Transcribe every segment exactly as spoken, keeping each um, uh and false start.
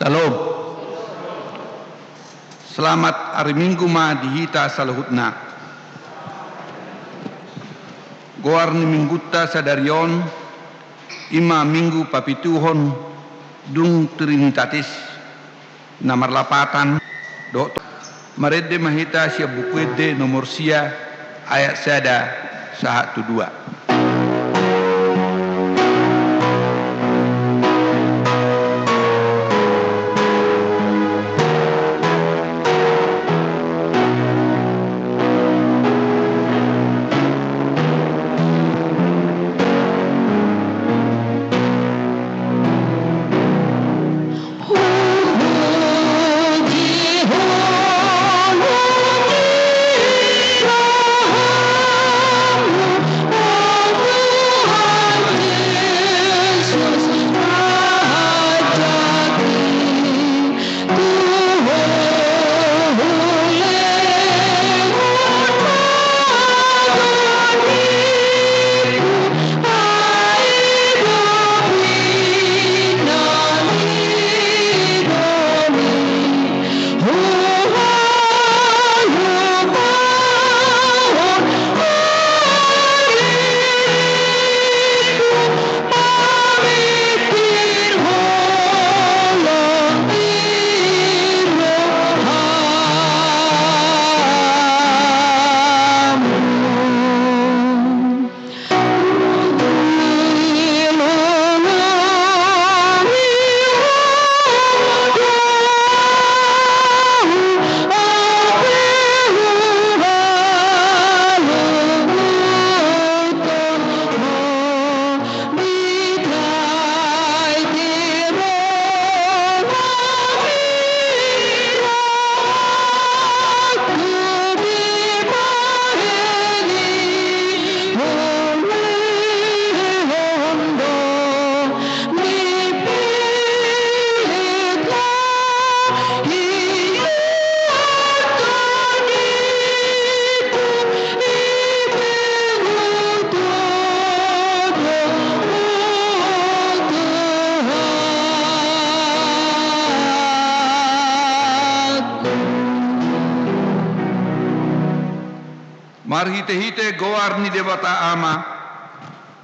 Syalom. Selamat ari Minggu ma di hita saluhutna. Goar ni Minggunta sadari on i ma Minggu papituhon dung Trinitatis, na marlapatan dohot. Marende ma hita sian Buku Ende nomor sia, ayat sada sahat tu dua. Marhitehite goar ni Debata Ama,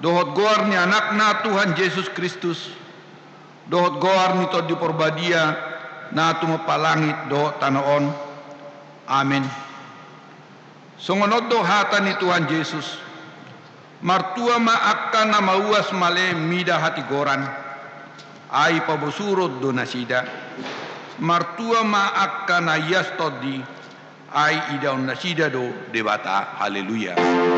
dohot goar ni Anakna Tuhan Jesus Kristus, dohot goar ni Tondi Porbadia, na tumompa langit dohot tano on. Amen. Songon on do hata ni Tuhan Jesus: Martua ma angka na mauas male mida hatigoran, ai pabosuron do nasida. Martua ma angka na ias tondi, ai idaon nasida do Debata. Haleluya. Haleluya. Haleluya. Haleluya.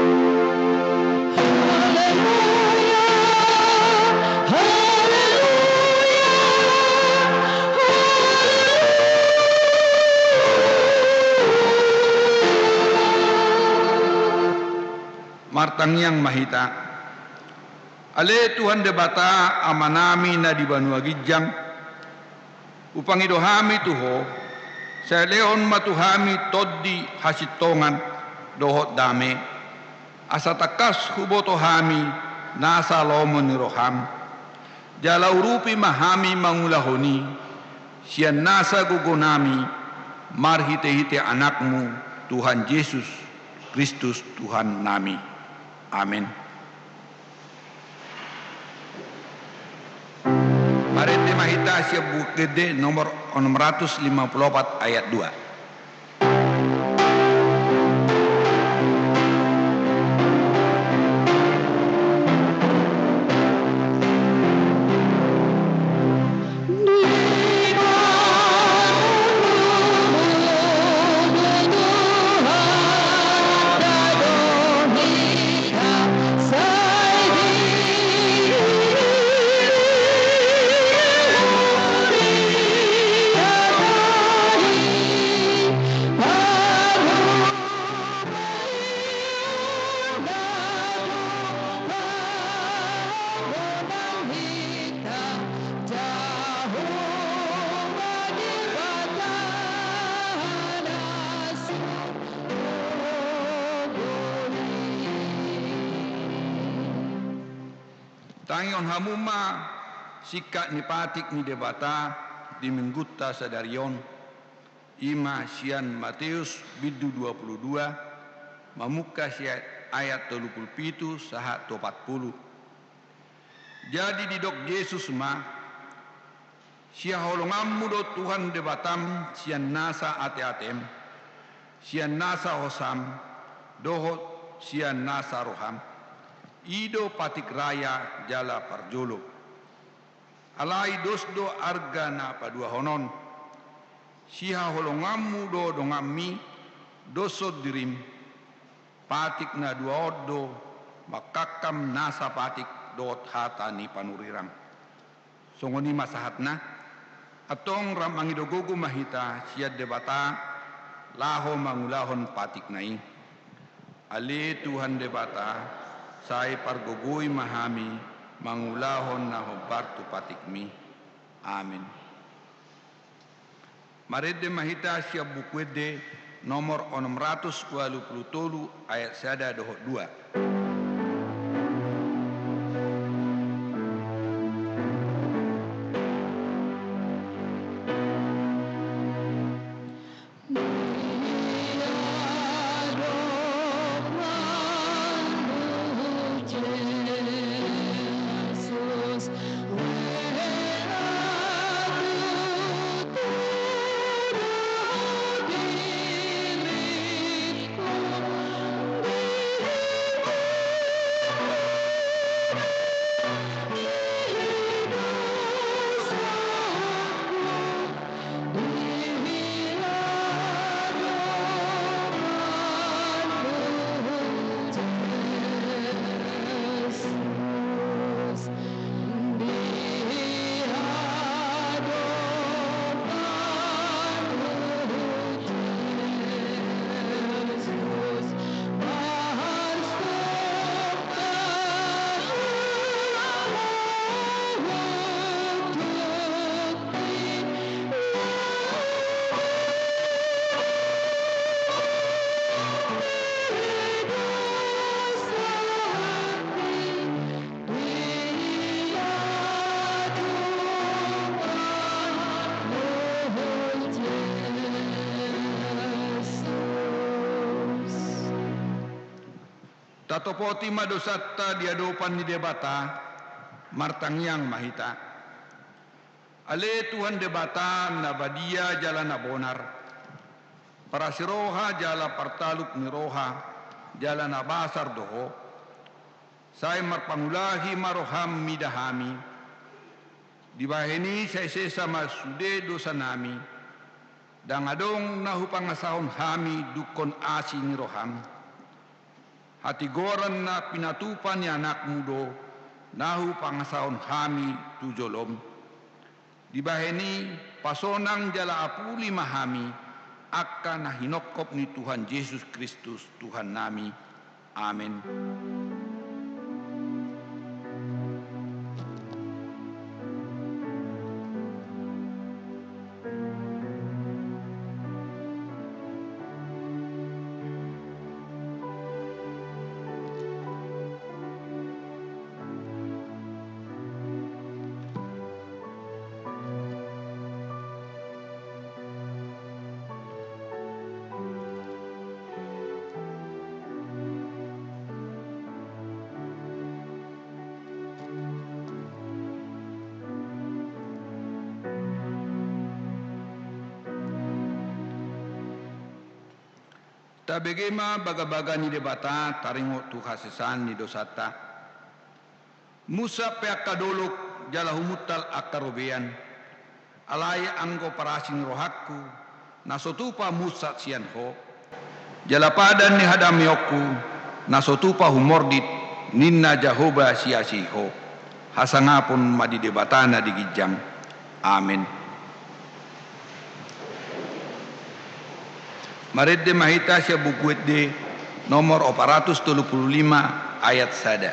Martangiang ma hita. Ale Tuhan Debata, Amanami na di banua ginjang, hupangido hami tu Ho, sai lehon ma tu hami tondi, hasintongan dohot dame, asa tangkas huboto hami nasa lomo ni rohaM. Jala urupi ma hami mangulahon i sian nasa gogonami, marhitehite AnakMu, Tuhan Jesus Kristus, Tuhannami. Amen. Marende ma hita sian Buku Ende nomor enam ratus lima puluh empat ayat dua. Tangihon hamu ma singkat ni patik ni Debata di Minggunta sadari on, i ma sian Mateus bindu dua pulu dua, mamungka sian ayat tolu pulu pitu sahat tu opat pulu. Jadi didok Jesus ma: Sihaholonganmu do Tuhan Debatam sian nasa ateatem, sian nasa hosam, dohot sian nasa roham. I do patik raya jala parjolo. Alai dos do arga na paduahon on. Sihaholonganmu do donganmi, doshon dirim. Patik na dua on do mangkangkam nasa patik dohot hata ni panurirang. Songon i ma sahatna. Antong rap mangido gogo ma hita sian Debata laho mangulahon patikna i. Ale Tuhan Debata, sai pargogoi ma hami mangulahon na hombar tu patikmi. Amen. Marende ma hita sian Buku Ende nomor onom ratus ualu pulu tolu, ayat sada dohot dua. Tatopoti ma dosanta di adopan ni Debata, martangiang ma hita. Ale Tuhan Debata na badia jala na bonar, parasi roha jala partaluk ni roha, jala na basar do Ho, sai marpangulahi ma roham mida hami. Dibahen i sai sesa ma sude dosanami, ndang adong na hupangasahon hami dungkon asi ni roham. Hatigoran na pinatupa ni Anakmu do na hupangasahon hami tu jolom. Dibahen i pasonang jala apuli ma hami, angka na hinongkop ni Tuhan Jesus Kristus Tuhannami. Amen. Tabege ma bagabaga ni Debata taringot tu hasesaan ni dosanta. Munsat pe angka dolok jala humuntal angka robean. Alai anggo parasi ni rohangku, na so tupa munsat sian Ho, jala padan ni hadameonku, na so tupa humordit, ninna Jahowa siasi Ho. Hasangapon ma di Debata na di ginjang. Amen. Marende ma hita sian Buku Ende nomor opat ratus tolu pulu lima ayat sada.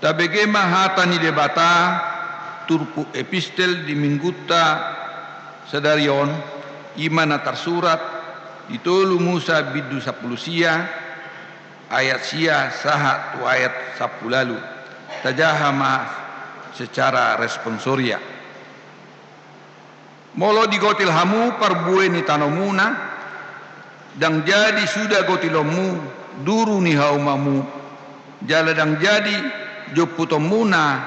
Tabege ma hata ni Debata turpuk epistel di Minggunta sadari on, i ma na tarsurat di tolu Musa bindu sampulu sia, ayat sia sahat tu ayat sampulu ualu. Tajaha ma secara responsoria. Molo digotil hamu parbue ni tanomuna, ndang jadi suda gotilonmu duru ni haumamu, jala ndang jadi jomputonmuna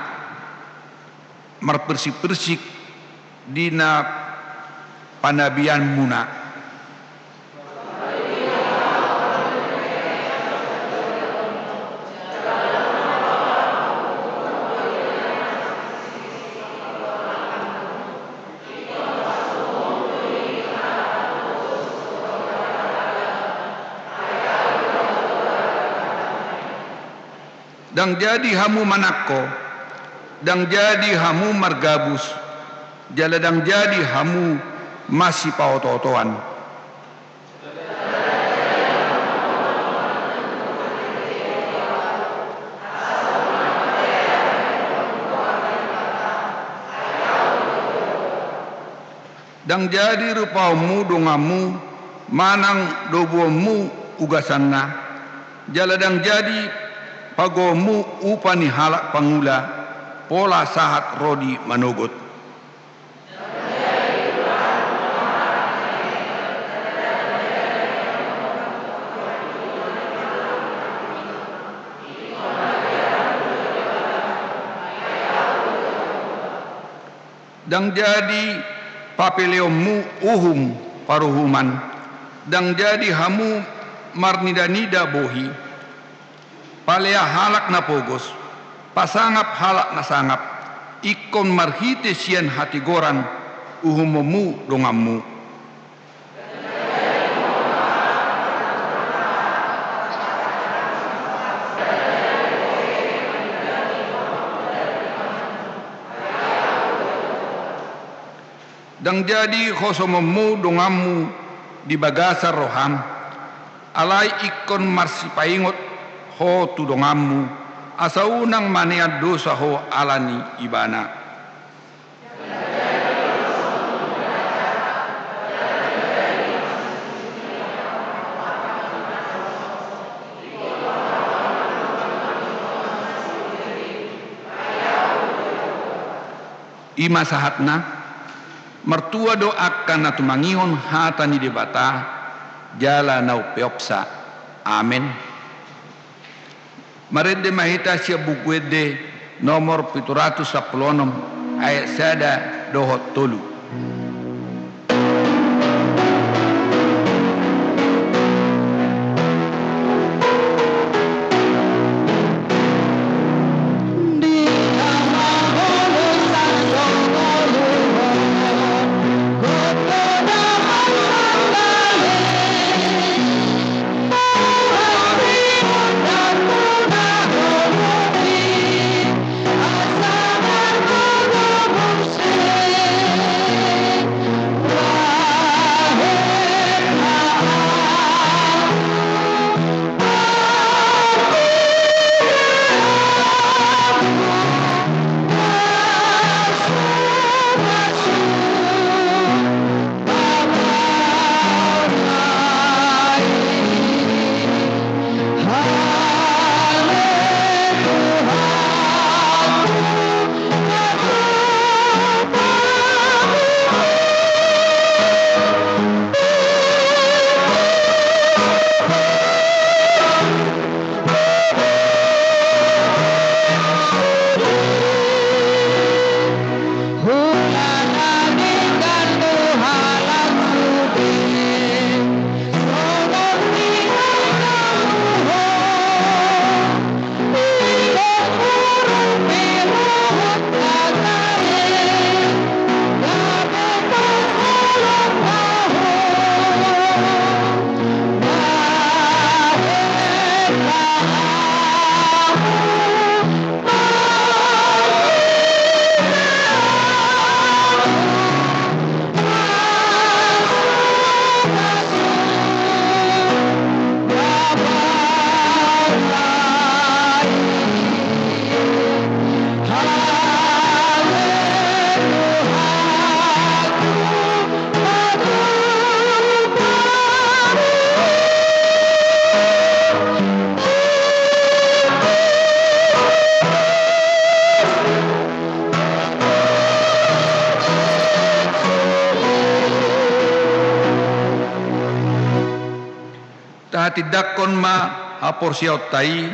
marpirsik-pirsik di na panabianmuna. Ndang jadi hamu manangko, ndang jadi hamu margabus, jala ndang jadi hamu masipaoto-otoan. Ndang jadi rupaonmu donganmu manang dobuonmu ugasanna, jala ndang jadi pagoonmu upa ni halak pangula, pola sahat ro di manogot. Ndang jadi papeleonmu uhum paruhuman, ndang jadi hamu marnida-nida bohi, palea halak na pogos, pasangap halak na sangap, ingkon marhite sian hatigoran uhumonmu donganmu. Ndang jadi hosomonmu donganmu di bagasan roham, alai ingkon marsipaingot ho tu donganmu, asa unang manean dosa ho ala ni ibana. I ma sahatna, martua do angka na tumangihon hata ni Debata jala na umpeopsa. Amen. Marende ma hita sian Buku Ende nomor pitu ratus sampulu onom, ayat sada dohot tolu. Tindangkon ma haporseaonta i,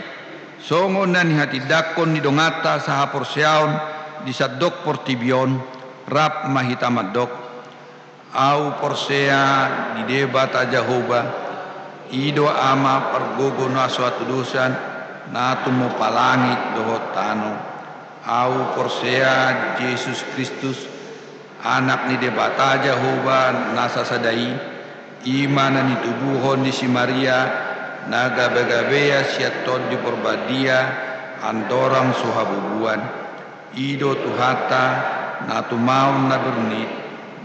songon na nihatindangkon ni donganta sahaporseaon di sandok portibi on, rap ma hita mandok: Ahu porsea di Debata Jahowa, i do Ama pargogo na so hatudosan, na tumompa langit dohot tano. Ahu porsea di Jesus Kristus, Anak ni Debata Jahowa na sasada i, i ma na nitubuhon ni si Maria, na gabegabean sian Tondi Porbadia, andorang so habubuan. I do Tuhanta, na tumaon na bernit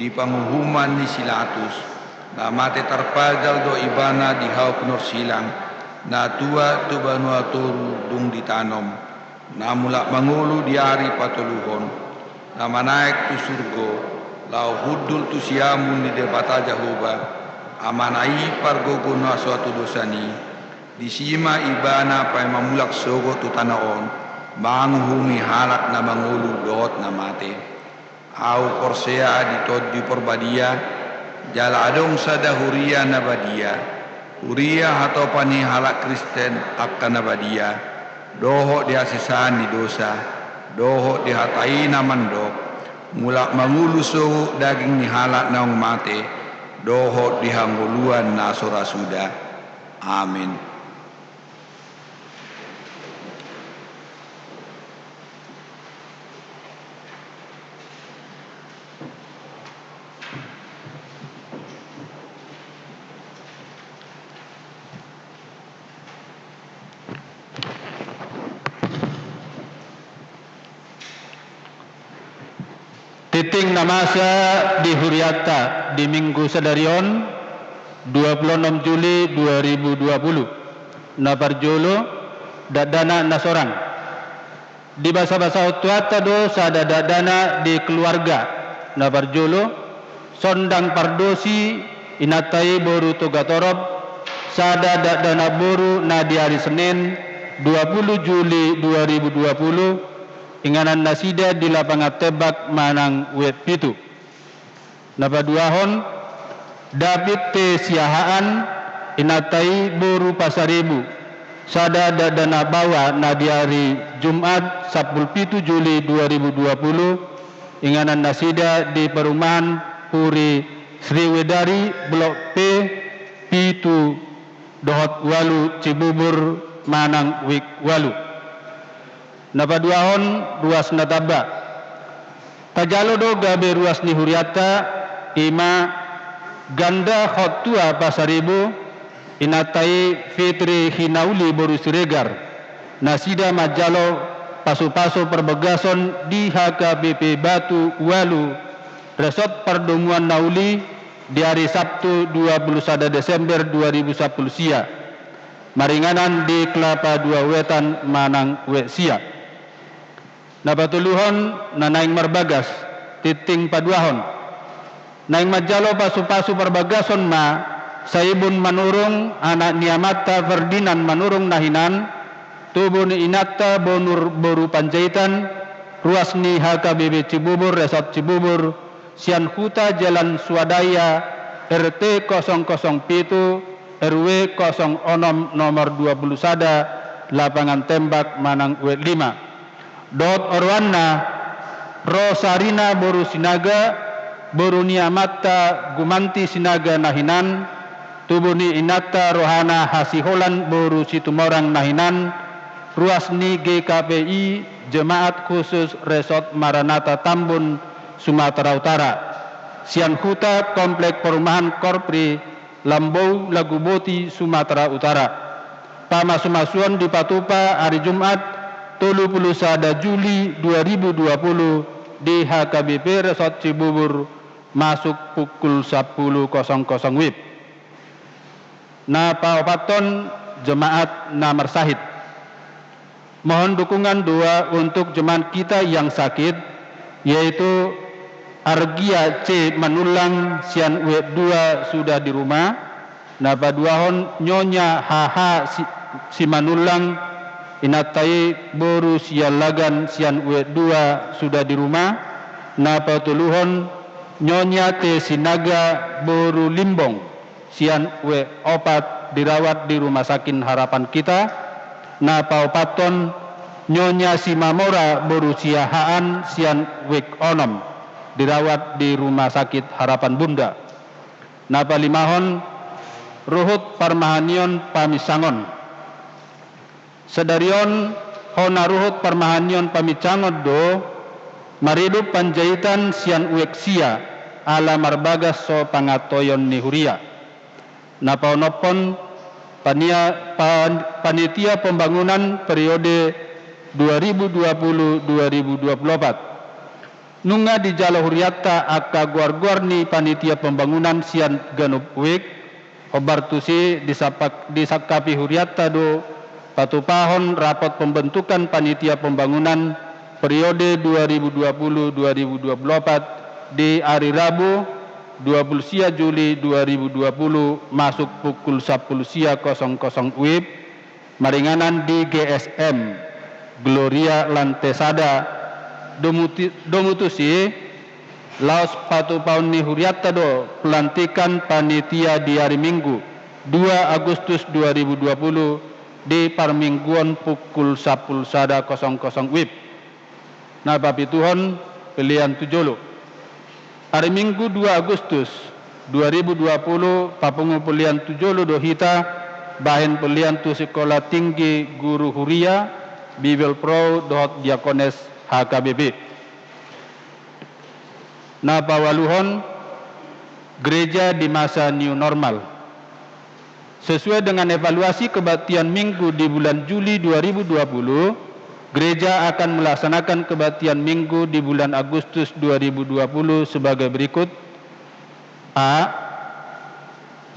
di panguhuman ni si Latus, na mate tarpajal do Ibana di hau pinorsilang, na tuat tu banua toru dung ditanom, na mulak mangolu di ari patoluhon, na manaek tu surgo, laho hundul tu siamun ni Debata Jahowa, Amana i pargogo na so hatudosan i. Disi ma Ibana paima mulak sogot tu tano on, manguhumi halak na mangolu dohot na mate. Ahu porsea di Tondi Porbadia, jala adong sada huria na badia, huria hatopan ni halak Kristen angka na badia, dohot di hasesaan ni dosa, dohot di hata i na mandok: Mulak mangolu sogot daging ni halak naung mate, dohot di hangoluan na so ra suda. Amen. Tingting na masa di hurianta di Minggu sadari on, dua puluh enam Juli dua ribu dua puluh. Na parjolo, dakdanak na sorang. Dibasabasahon Tuhanta do sada dakdanak di keluarga. Na parjolo, Sondang Pardosi, inanta i boru Togatorop, sada dakdanak boru na di ari Senin, dua puluh Juli dua ribu dua puluh, inganan nasida di Lapangan Tembak Manang Wet Pitu. Na paduahon, David T. Siahaan, inanta i boru Pasaribu, sada dakdanak baoa na di ari Jumat, sampulu pitu Juli dua ribu dua puluh, inganan nasida di perumahan Puri Sriwedari, blok P, pitu dohot ualu Cibubur, Manang Wik ualu. Na paduahon, ruas na tamba. Tajalo do gabe ruas ni hurianta, i ma Ganda Hottua Pasaribu, inanta i Fitri Hinauli boru Siregar. Nasida manjalo pasupasu parbagason di H K B P Batu Ualu, Resort Pardomuan Na Uli, di ari Sabtu dua puluh sada Desember dua ribu sampulu sia, maringanan di Kelapa Dua Wetan Manang Wet Sia. Na patoluhon, na naeng marbagas, tingting paduahon. Naeng manjalo pasupasu parbagason ma Saibun Manurung, anak ni amanta Ferdinand Manurung na hinan, tubu ni inanta Bonur boru Panjaitan, ruas ni H K B P Cibubur, Resort Cibubur, sian Huta Jalan Swadaya, R T kosong kosong pitu, R W kosong onom, nomor dua puluh sada, Lapangan Tembak Manang Wet lima. Dohot oroanna, Rosarina boru Sinaga, boru ni amanta Gumanti Sinaga na hinan, tubu ni inanta rohana Hasiholan boru Situmorang na hinan, ruas ni G K P I, Jemaat Khusus Resort Maranatha Tambun, Sumatera Utara, sian huta Komplek Perumahan Korpri, Lambou, Laguboti, Sumatera Utara. Pamasumasuon dipatupa ari Jumat, tolu puluh sada Juli dua ribu dua puluh, di H K B P Resort Cibubur, masuk pukul sampulu kosong kosong wib. Na paopathon, jemaat na marsahit. Mohon dukungan doa untuk jemaat kita yang sakit, yaitu Argia C Manullang, sian Wet dua, sudah di rumah. Na paduahon, Nyonya H H Si-, Simanullang, inanta i boru Siallagan, sian Wet dua, sudah di rumah. Na patoluhon, Nyonya T Sinaga boru Limbong, sian wijk opat dirawat di Rumah Sakit Harapan Kita. Na paopathon Nyonya Simamora boru Siahaan sian wijk onom dirawat di Rumah Sakit Harapan Bunda. Na palimahon Ruhut Parmahanion Paminsangon. Sadari on hona Ruhut Parmahanion Paminsangon do maridup Panjaitan sian wijk sia ala marbagas so pangantoion ni huria. Na paonomhon pania-, pan-, panitia pembangunan periode dua ribu dua puluh dua ribu dua puluh opat. Nunga dijalo hurianta angka goar-goar ni panitia pembangunan sian ganup wijk. Hombar tusi disapak-, disangkapi hurianta do patupahon rapot pembentukan panitia pembangunan periode dua ribu dua puluh dua ribu dua puluh opat di ari Rabu dua puluh sia Juli dua ribu dua puluh masuk pukul sampulu sia kosong kosong wib maringanan di G S M Gloria Lantesada. Domu ti-, domu tusi laos patupahon ni hurianta do pelantikan panitia di ari Minggu dua Agustus dua ribu dua puluh di parmingguon pukul sampulu sada kosong kosong wib. Na papituhon, pelean tu jolo. Ari Minggu dua Agustus dua ribu dua puluh papungu pelean tu jolo do hita bahen pelean tu Sekolah Tinggi Guru Huria, Bibelvrouw dohot Diakones H K B P. Na paualuhon, gereja di masa new normal. Sesuai dengan evaluasi kebaktian Minggu di bulan Juli dua ribu dua puluh, gereja akan melaksanakan kebaktian Minggu di bulan Agustus dua ribu dua puluh sebagai berikut. A.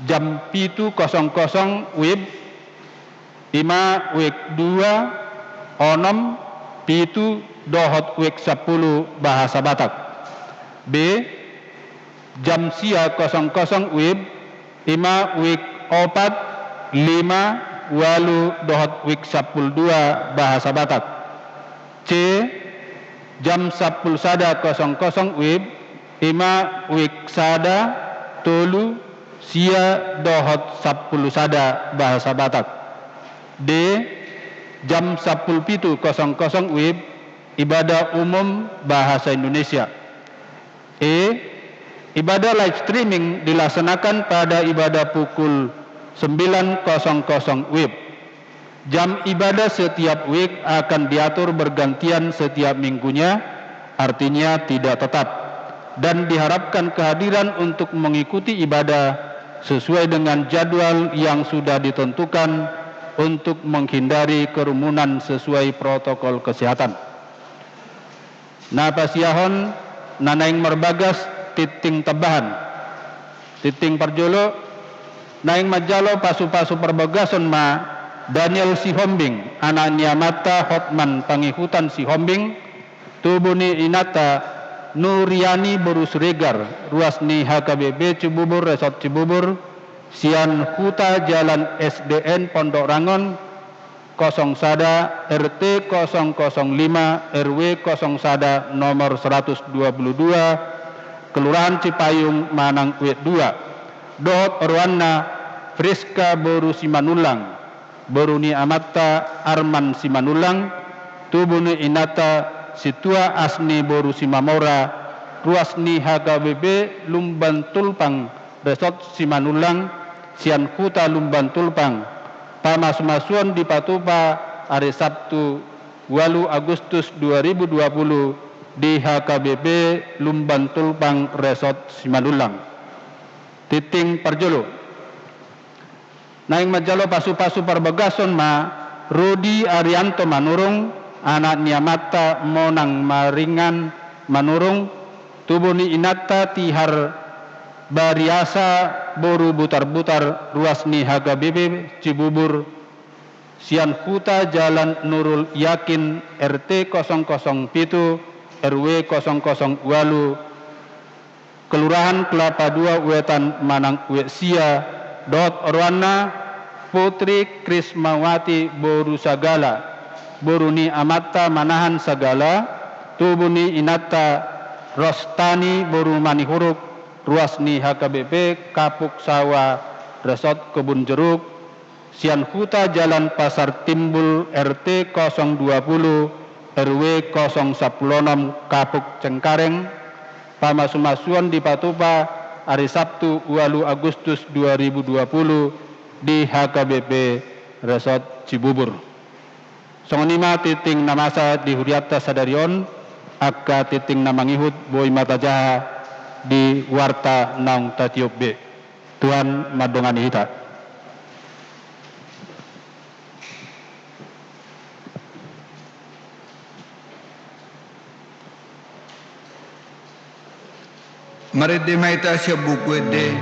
Jam pitu kosong kosong wib, ima wik dua, onom, pitu, dohot wik sampulu bahasa Batak. B. Jam sia kosong kosong wib, ima wik opat, lima, ualu, dohot wik sampulu dua bahasa Batak. C. Jam sampulu sada kosong kosong wib, ima wik sada, tolu, sia, dohot sampulu sada bahasa Batak. D. Jam sampulu pitu kosong kosong wib, ibadah umum bahasa Indonesia. E. Ibadah live streaming dilaksanakan pada ibadah pukul sembilan kosong kosong wib. Jam ibadah setiap wik akan diatur bergantian setiap minggunya, artinya tidak tetap, dan diharapkan kehadiran untuk mengikuti ibadah sesuai dengan jadwal yang sudah ditentukan untuk menghindari kerumunan sesuai protokol kesehatan. Na pasiahon na naeng marbagas tingting tambahan. Tingting parjolo, naeng manjalo pasupasu parbagason ma Daniel Sihombing, anak ni amanta Hotman Pangihutan Sihombing, tubu ni inanta Nuriani boru Siregar, ruas ni H K B P Cibubur, Resort Cibubur, sian Huta Jalan S D N Pondok Rangon, kosong sada, R T kosong kosong lima, R W kosong sada, nomor seratus dua puluh dua, Kelurahan Cipayung, Manang Wik dua. Dohot oroanna Friska boru Simanullang, boru ni amanta Arman Simanullang, tubu ni inanta Situa Asni boru Simamora, ruas ni H K B P Lumban Tulpang, Resort Simanullang, sian Huta Lumban Tulpang. Pamasumasuon dipatupa ari Sabtu, ualu Agustus dua ribu dua puluh, di H K B P Lumban Tulpang, Resort Simanullang. Tingting parjolo. Naeng manjalo pasupasu parbagason ma Rudi Arianto Manurung, anak ni amanta Monang Maringan Manurung, tubu ni inanta Tihar Bariasa boru Butarbutar, ruas ni H K B P Cibubur, sian Huta Jalan Nurul Yakin, R T kosong kosong pitu, R W kosong kosong ualu, Kelurahan Kelapa Dua Wetan, Manang Wik sia. Dohot oroanna Putri Krismawati boru Sagala, boru ni amanta Manahan Sagala, tubu ni inanta Rostani boru Manihuruk, ruas ni H K B P Kapuk Sawa, Resort Kebun Jeruk, sian Huta Jalan Pasar Timbul, R T kosong dua puluh, R W kosong sampulu onom, Kapuk Cengkareng, pamasumasuon dipatupa ari Sabtu, ualu Agustus dua ribu dua puluh, di H K B P Resort Cibubur. Songon i ma tingting na masa di hurianta sadari on, angka tingting na mangihut boi ma tajaha di warta naung tatiop be. Tuhan mandongani hita. Marende ma hita sian Buku Ende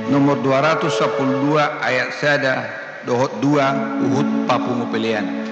nomor dua ratus sampulu dua, ayat sada dohot dua, huhut papungu pelean.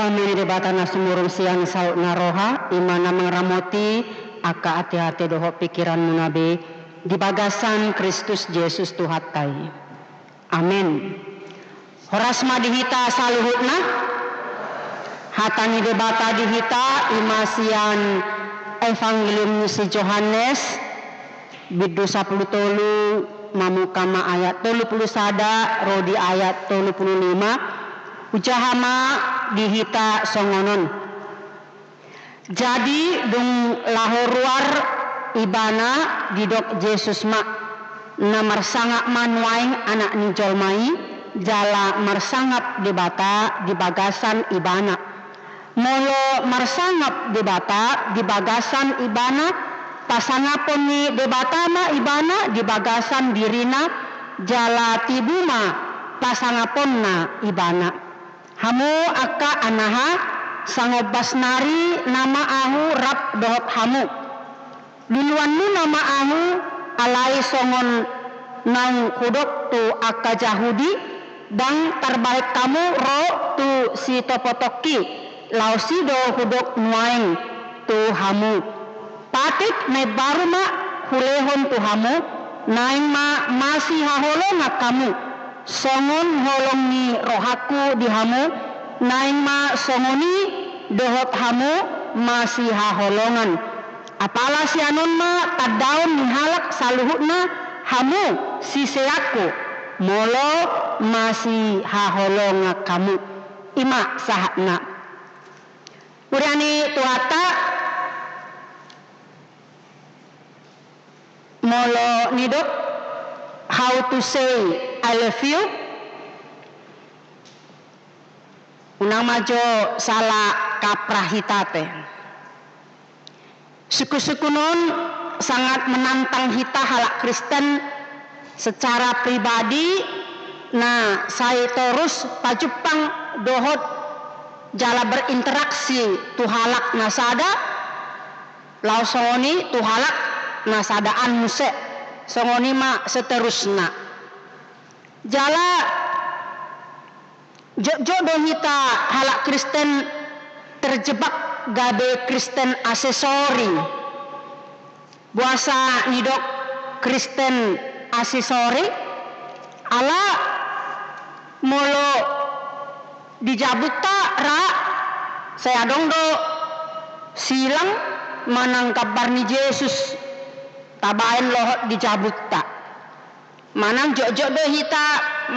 Dame ni Debata na sumurung sian saut na roha, i ma na mangaramoti angka ateate dohot pingkiranmuna be di bagasan Kristus Jesus Tuhanta i. Amen. Horas ma di hita saluhutna. Hata ni Debata di hita i ma sian Evangelium ni si Johannes, bindu sampulu tolu, mamungka ma ayat tolu pulu sada ro di ayat tolu pulu lima. Hujaha ma di hita songon on. Jadi dung laho ruar ibana, didok Jesus ma: Na marsangap ma nuaeng Anak ni jolma i, jala marsangap Debata di bagasan ibana. Molo marsangap Debata di bagasan ibana, pasangapon ni Debata ma ibana di bagasan dirina, jala tibu ma pasangaponna ibana. Hamu angka anaha, sangombas nari nama ahu rap dohot hamu. Luluanmuna ma ahu, alai songon naung hudok tu angka Jahudi, ndang tarbahen hamu ro tu sitopotongki, laos i do hudok nuaeng tu hamu. Patik na imbaru ma hulehon tu hamu, naeng ma masihaholongan hamu. Songon holong ni rohangku di hamu, naeng ma songon i dohot hamu masihaholongan. Apala sian on ma tandaon ni halak saluhutna hamu siseanku, molo masihaholongan hamu. I ma sahatna. Huria ni Tuhanta, molo nidok how to say I love you, unang ma jo salah kaprah hita pe. Sungkun-sungkun on sangat menantang hita halak Kristen secara pribadi, na sai torus pajumpang dohot jala berinteraksi tu halak na sada, laos songon i tu halak na sadaan muse, songon i ma seterusna. Jala jotjot do hita halak Kristen terjebak gabe Kristen asesori. Boasa nidok Kristen asesori? Ala molo di jabunta ra, sai adong do silang manang gambar ni Jesus tabaen lohot di jabunta. Manang jotjot do hita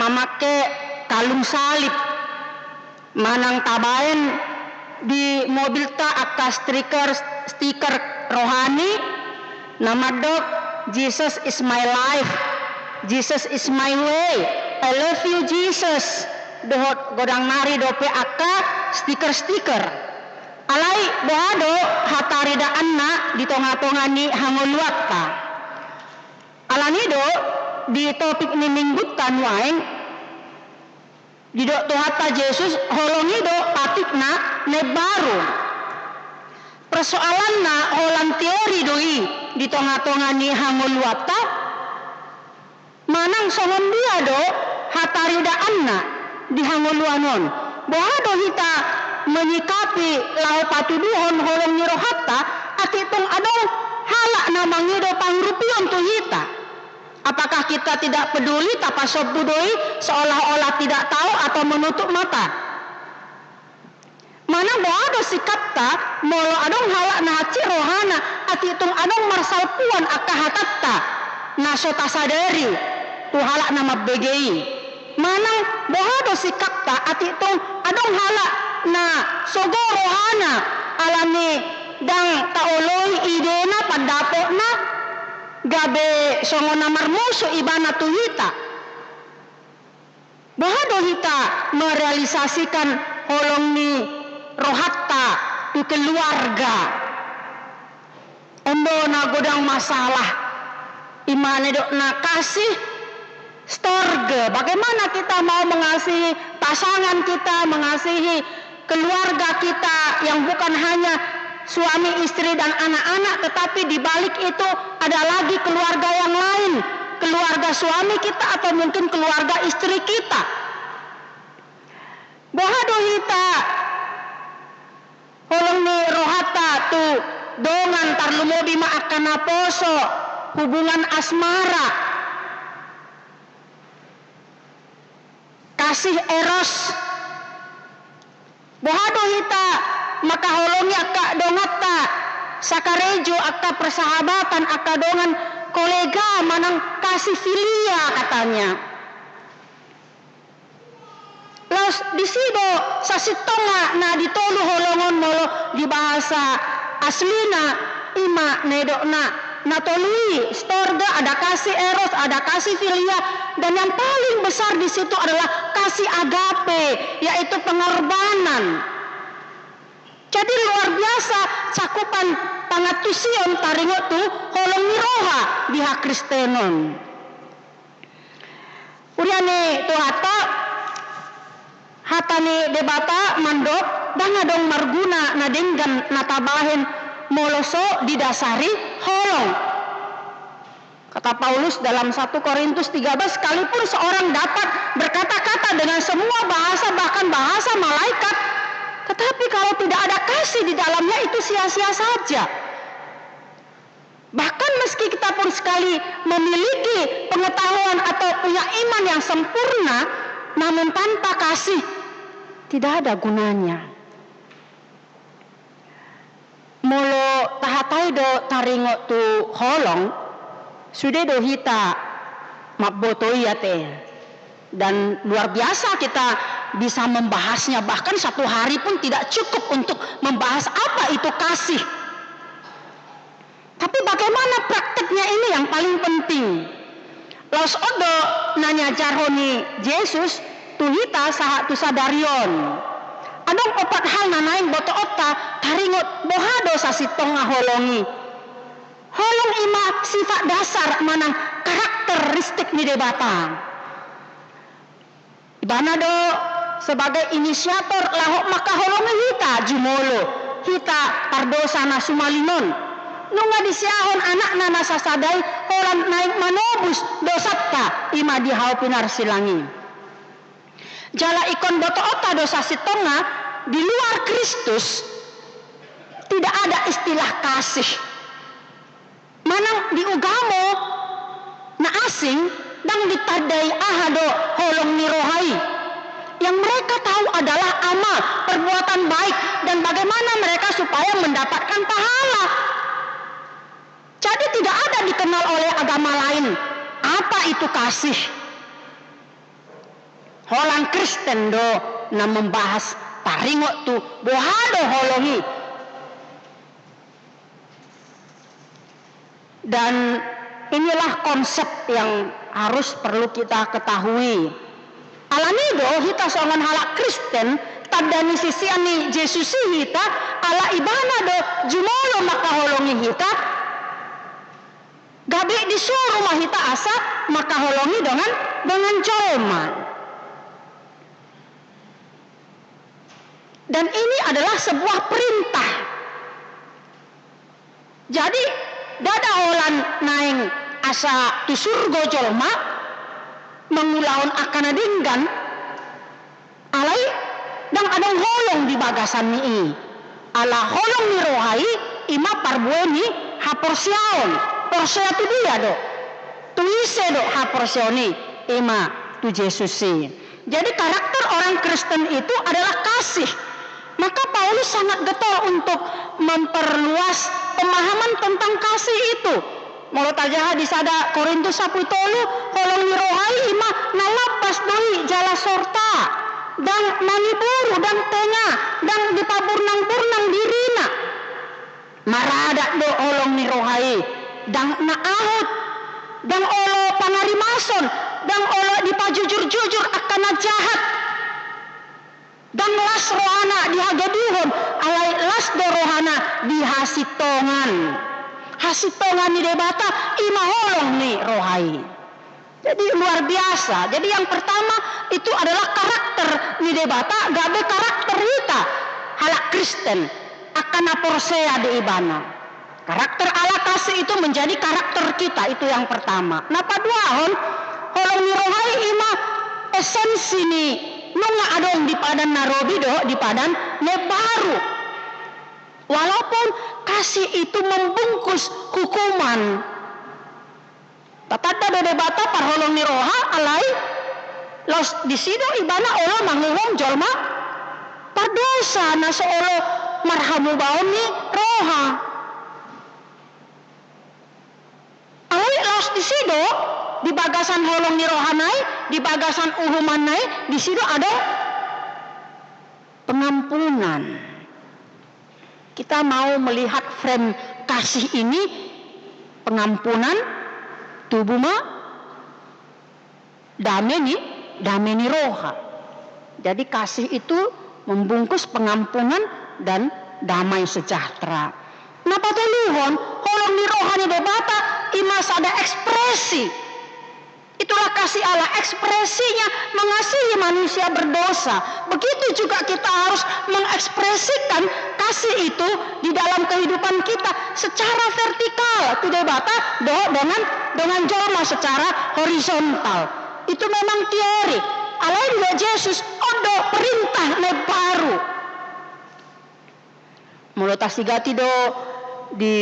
mamake kalung salib, manang tabaen di mobilta angka stiker, stiker rohani na mandok, "Jesus is my life, Jesus is my way, I love you Jesus," dohot godang nari dope angka stiker-stiker. Alai boha do hataridaanna di tonga-tonga ni hangoluanta? Alani do di topik ni minggunta nuaeng, didok Tuhanta Jesus, holong i do patikna na imbaru. Persoalanna, holan teori do i di tonga-tonga ni hangoluanta? Manang songon dia do hataridaanna di hangoluan on? Boha do hita menyikapi laho patuduhon holong ni rohanta, atik tung adong halak na mangido pangurupion tu hita? Apakah kita tidak peduli, tapasombu do i, seolah-olah tidak tahu atau menutup mata? Manang boha do sikapta molo adong halak na hansit rohana, atik tung adong marsalpuon angka hatanta na so tasadari tu halak na mambege i? Manang boha do sikapta atik tung adong halak na sogo rohana alani ndang taoloi idena, pandapotna, gabe songon na marmusu ibana tu hita? Boha do hita merealisasikan holong ni rohanta tu keluarga? On do na godang masalah, i ma na nidokna kasih storge. Bagaimana kita mau mengasihi pasangan kita, mengasihi keluarga kita yang bukan hanya suami, istri, dan anak-anak, tetapi di balik itu ada lagi keluarga yang lain, keluarga suami kita atau mungkin keluarga istri kita. Boha do hita tu dongan, tarlumobi ma angka naposo, hubungan asmara, kasih eros. Boha do hita mangkaholongi angka donganta sakarejo, angka persahabatan, angka dongan, kolega manang kasih filia katanya. Laos disi do sasintongna na ditolu holong on, molo di bahasa aslina ima na didokna na tolu i, storge, ada kasih eros, ada kasih filia, dan yang paling besar di situ adalah kasih agape, yaitu pengorbanan. Jadi luar biasa cakupan pangantusion taringot tu holong ni roha di hakristenon. Huria ni Tuhanta, hata ni Debata mandok, ndang adong marguna na denggan na tabahen molo so didasari holong. Kata Paulus dalam satu Korintus tiga belas, sekalipun seorang dapat berkata-kata dengan semua bahasa, bahkan bahasa malaikat, tetapi kalau tidak ada kasih di dalamnya, itu sia-sia saja. Bahkan meski kita pun sekali memiliki pengetahuan atau punya iman yang sempurna, namun tanpa kasih, tidak ada gunanya. Molo tahatai do taringot tu holong, sude do hita mamboto i ate. Dan luar biasa kita bisa membahasnya, bahkan satu hari pun tidak cukup untuk membahas apa itu kasih. Tapi bagaimana prakteknya, ini yang paling penting. Laos on do na niajarhon ni Jesus tu hita sahat tu sadari on. Adong opat hal na naeng botoonta taringot boha do sasintongna holong i. Holong ima sifat dasar manang karakteristik ni Debata. Ibana do sebagai inisiator laho mangkaholongi hita jumolo, hita pardosa na sumalin on. Nunga disiahon anakna na sasada i holan naeng manobus dosanta, ima di hau pinarsilang i. Jala ingkon botoonta do sasintongna, di luar Kristus tidak ada istilah kasih. Manang di ugamo na asing, ndang ditandai aha do holong ni roha i. Yang mereka tahu adalah amal, perbuatan baik, dan bagaimana mereka supaya mendapatkan pahala. Jadi tidak ada dikenal oleh agama lain apa itu kasih. Holan Kristen do na membahas taringot tu boha do holong i. Dan inilah konsep yang harus perlu kita ketahui. Alani do hita songon halak Kristen, tanda ni sisean ni Jesus i hita, ala ibana do jumolo mangkaholongi hita, gabe disuru ma hita asa mangkaholongi dongan, dongan jolma. Dan ini adalah sebuah perintah. Jadi, ndada holan naeng asa tu surgo jolma mangulahon angka na denggan, alai ndang adong holong di bagasan ni i. Ala holong ni roha i, ima parbue ni haporseaon. Porsea tu dia do? Tu ise do haporseaon i? Ima tu Jesus i. Jadi karakter orang Kristen itu adalah kasih. Maka Paulus sangat getol untuk memperluas pemahaman tentang kasih itu. Molo tajaha di sada Korintus sampulu tolu, holong ni roha i ima na lambas do i jala sorta, ndang mangiboru, ndang tenga, ndang dipaburnang-burnang dirina. Maradat do holong ni roha i, ndang na ahut, ndang olo pangarimason, ndang olo dipajujur-jujur angka na jahat. Ndang las rohana di hagaduhon, alai las do rohana di hasintongan. Hasintongan ni Debata, ima holong ni roha i. Jadi luar biasa. Jadi yang pertama itu adalah karakter ni Debata, gabe karakter hita halak Kristen, angka na porsea di Ibana. Karakter Allah kasih itu menjadi karakter kita, itu yang pertama. Na paduahon, holong ni roha i ima esensi ni nunga adong di padan na robi dohot di padan na imbaru. Walaupun Kasih itu membungkus hukuman. Tatanda do Debata parholong ni roha, alai laos disi do ibana olo manguhum jolma pardosa na so olo marhamubaon ni roha. Alai laos disi do, di bagasan holong ni rohana i, di bagasan uhumanna i, disi do adong pengampunan. Kita mau melihat frame kasih ini, pengampunan, tubu ma dame ni, dame ni roha. Jadi kasih itu membungkus pengampunan dan damai sejahtera. Na patoluhon, holong ni roha ni Debata i ma sada ekspresi. Itulah kasih Allah, ekspresinya mengasihi manusia berdosa. Begitu juga kita harus mengekspresikan kasih itu di dalam kehidupan kita secara vertikal, tu Debata dohot dongan, dongan jolma secara horizontal. Itu memang teori. Alai didok Jesus, on do perintah na baru. Molo tasigati do di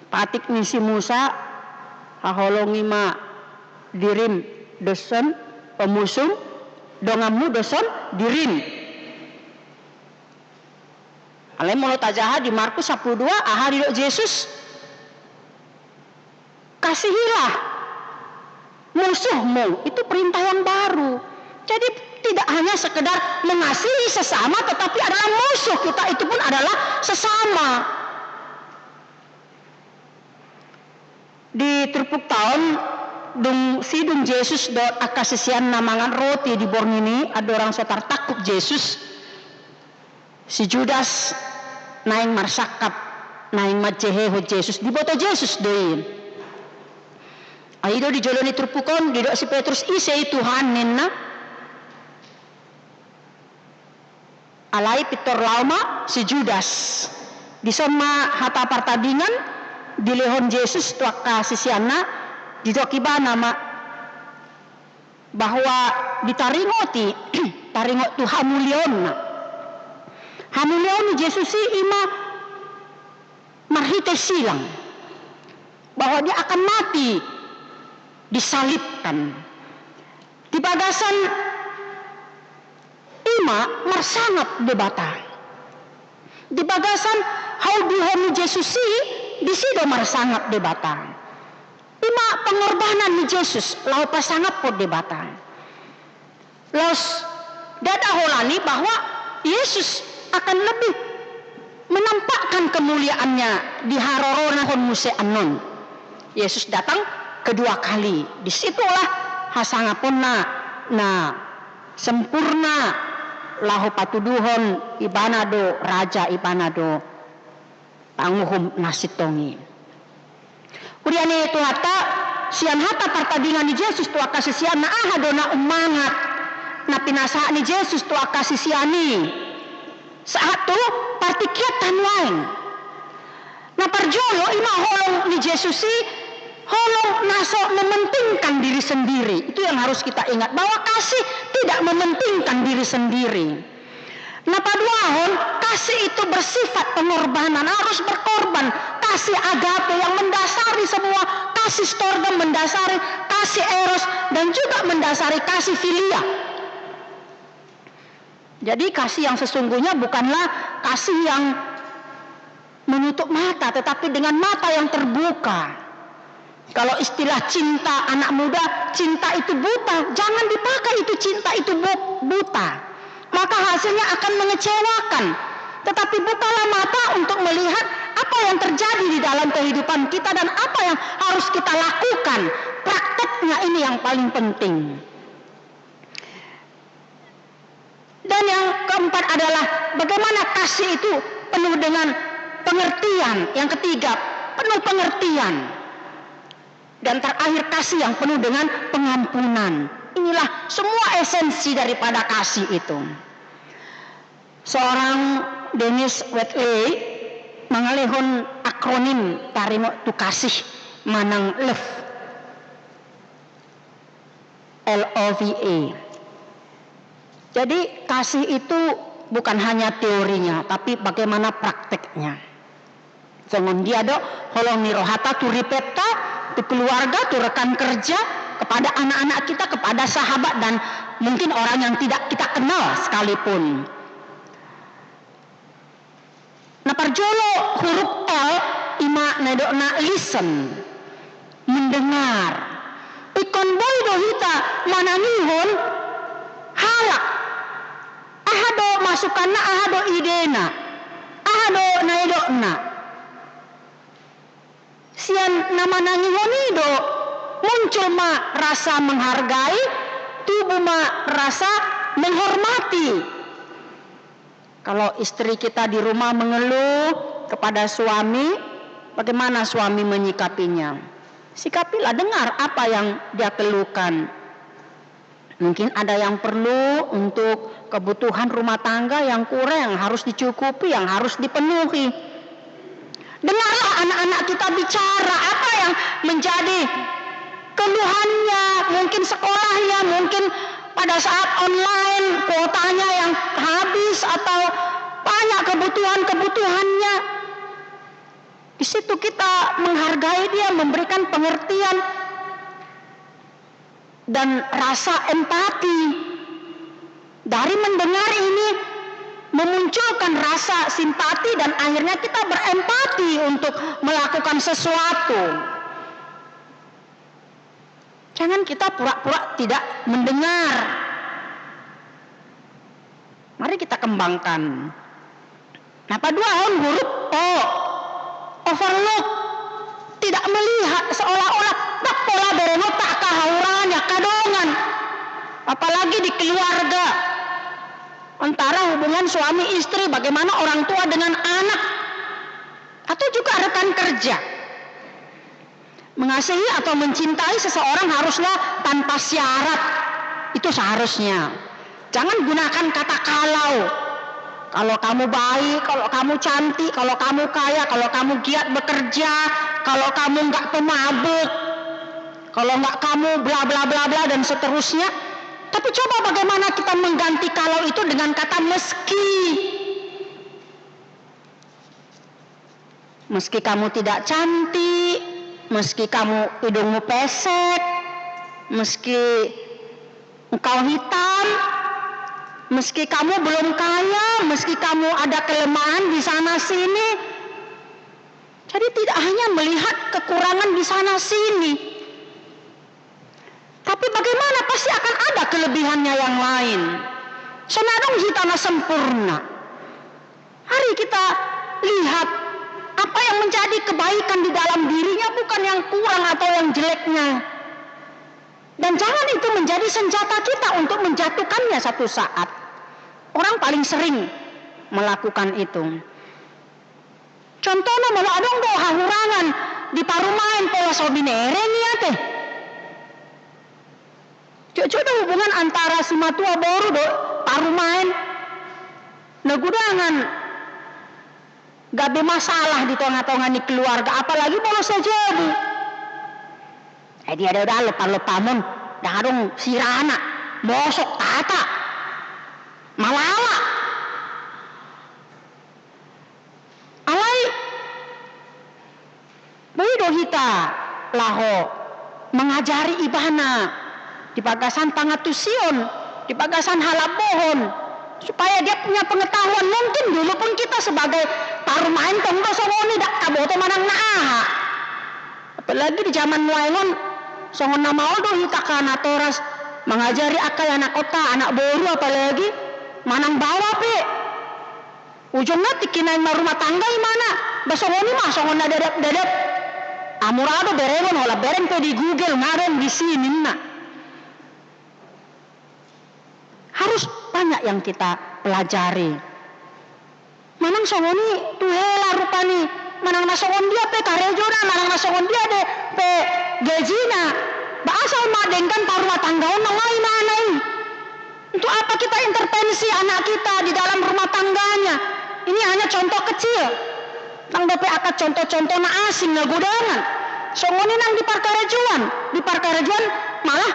patik ni si Musa, haholongi ma dirim doshon, o, musum, donganmu doshon dirim. Alai molo tajaha di Markus sampulu dua, aha didok Jesus? Kasihilah musuhmu, itu perintah yang baru. Jadi tidak hanya sekedar mengasihi sesama, tetapi adalah musuh kita itu pun adalah sesama. Di turpuk taon, dung sidung Jesus dohot angka siseanna mangan roti di borngin i, andorang so tartangkup Jesus, si Judas naeng marsangkap, naeng manjehehon Jesus, diboto Jesus do i. Ai i do di jolo ni turpuk on, didok si Petrus, "Ise i Tuhan?" ninna. Alai pintor laho ma si Judas. Dison ma hata partadingan dilehon Jesus tu angka siseanna, didok ibana ma, bahwa ditaringoti, taringot tu hamuliaonna. Hamuliaon ni Jesus i ima marhite silang, bahwa dia akan mati, disalibkan. Di bagasan ima marsangap Debata. Di bagasan haudihon ni Jesus i, disi do marsangap Debata. Ima pengorbanan ni Jesus laho pasangaphon Debata. Laos ndada holan i bahwa Yesus akan lebih menampakkan kemuliaannya di harorona on muse annon. Yesus datang kedua kali. Disitulah hasangaponna na sempurna laho patuduhon ibana do raja, ibana do panguhum na sintong i. Huria ni Tuhanta, sian hata partadingan ni Jesus tu angka siseanna, aha do na ummangat na pinasahat ni Jesus tu angka sisean i sahat tu partingkianta nuaeng? Na parjolo ima holong ni Jesus i, holong na so mementingkan diri sendiri. Itu yang harus kita ingat, bahwa kasih tidak mementingkan diri sendiri. Na paduahon, kasih itu bersifat pengorbanan, harus berkorban. Kasih agape yang mendasari semua, kasih storge mendasari kasih eros, dan juga mendasari kasih filia. Jadi kasih yang sesungguhnya bukanlah kasih yang menutup mata, tetapi dengan mata yang terbuka. Kalau istilah cinta anak muda, cinta itu buta. Jangan dipakai itu cinta itu bu-, buta. Maka hasilnya akan mengecewakan. Tetapi bukalah mata untuk melihat apa yang terjadi di dalam kehidupan kita dan apa yang harus kita lakukan. Prakteknya ini yang paling penting. Dan yang keempat adalah bagaimana kasih itu penuh dengan pengertian. Yang ketiga, penuh pengertian. Dan terakhir, kasih yang penuh dengan pengampunan. Inilah semua esensi daripada kasih itu. Seorang Dennis Waitley mangalehon akronim taringot tu kasih manang love. L O V E. Jadi, kasih itu bukan hanya teorinya, tapi bagaimana prakteknya. Songon dia do holong ni rohata tu ripenta, tu keluarga, tu rekan kerja, kepada anak-anak kita, kepada sahabat, dan mungkin orang yang tidak kita kenal sekalipun. Na parjolo huruf L, ima na didokna listen, mendengar. Ingkon boi do hita manangihon halak. Aha do masukanna, aha do idena, aha do na didokna. Sian na manangihon i do muncul ma rasa menghargai, tumbuh ma rasa menghormati. Kalau istri kita di rumah mengeluh kepada suami, bagaimana suami menyikapinya? Sikapilah, dengar apa yang dia keluhkan. Mungkin ada yang perlu untuk kebutuhan rumah tangga yang kurang, yang harus dicukupi, yang harus dipenuhi. Dengarlah anak-anak kita bicara, apa yang menjadi keluhannya, mungkin sekolahnya, mungkin pada saat online kuotanya yang habis atau banyak kebutuhan-kebutuhannya. Di situ kita menghargai dia, memberikan pengertian dan rasa empati. Dari mendengar ini memunculkan rasa simpati dan akhirnya kita berempati untuk melakukan sesuatu. Jangan kita pura-pura tidak mendengar. Mari kita kembangkan. Na paduahon huruf O. Overlook. Tidak melihat, seolah-olah ndang pola berengonta angka hahurangan ni angka dongan. Apalagi di keluarga. Antara hubungan suami istri, bagaimana orang tua dengan anak. Atau juga rekan kerja. Mengasihi atau mencintai seseorang haruslah tanpa syarat. Itu seharusnya. Jangan gunakan kata kalau. Kalau kamu baik, kalau kamu cantik, kalau kamu kaya, kalau kamu giat bekerja, kalau kamu nggak pemabuk, kalau nggak kamu bla bla bla bla dan seterusnya. Tapi coba bagaimana kita mengganti kalau itu dengan kata meski. Meski kamu tidak cantik, meski kamu hidungmu pesek, meski engkau hitam, meski kamu belum kaya, meski kamu ada kelemahan di sana sini. Jadi tidak hanya melihat kekurangan di sana sini. Tapi bagaimana, pasti akan ada kelebihannya yang lain. Songon adong hita na sempurna. Mari kita lihat apa yang menjadi kebaikan di dalam dirinya, bukan yang kurang atau yang jeleknya. Dan jangan itu menjadi senjata kita untuk menjatuhkannya satu saat. Orang paling sering melakukan itu. Contohna, molo adong do hahurangan di parumaen, pola so binereng i ate. Jotjot do hubungan antara simatua boru dohot parumaen. Na godang gabe masalah di tongatonga ni keluarga, apalagi molo sajabu. Eh, dia do da lompa-lompamon, ndang adong sirana, mosok, tata, malala. Alai boi do hita laho mangajari ibana di bagasan pangantusion, di bagasan halambohon, supaya dia punya pengetahuan. Mungkin dulu pun kita sebagai parumaen tong do songon i, ndang taboto manang na aha. Apalagi di zaman nuaeng on, songon na maol do hita angka natoras mangajari angka ianakhonta, anak boru apalagi, manang baoa pe. Ujungna tingki naeng marumah tangga imana, ba songon i ma, songon na dadap-dadap. Amura do berengon, holan bereng pe di Google, nga adong disi ninna. Harus banyak yang kita pelajari. Manang songon i tu hela rupani, manang na songon dia pe karejona, manang na songon dia de pe gajina, ba asal ma denggan parumah tanggaonna ma imana i. Untuk apa kita intervensi anak kita di dalam rumah tangganya? Ini hanya contoh kecil. Ndang dope angka contoh-contoh na asing, na godangan. Songon i nang di parkarejoan, di parkarejoan malah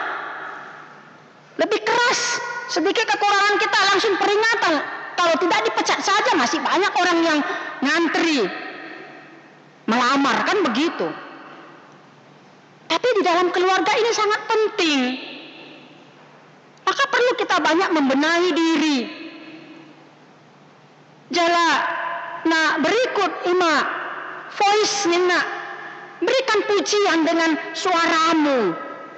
lebih keras, sedikit kekurangan kita langsung peringatan. Kalau tidak dipecat saja masih banyak orang yang ngantri. melamar, kan begitu. Tapi di dalam keluarga ini sangat penting. Maka perlu kita banyak membenahi diri. Jala na berikut ima voice ninna. Berikan pujian dengan suaramu.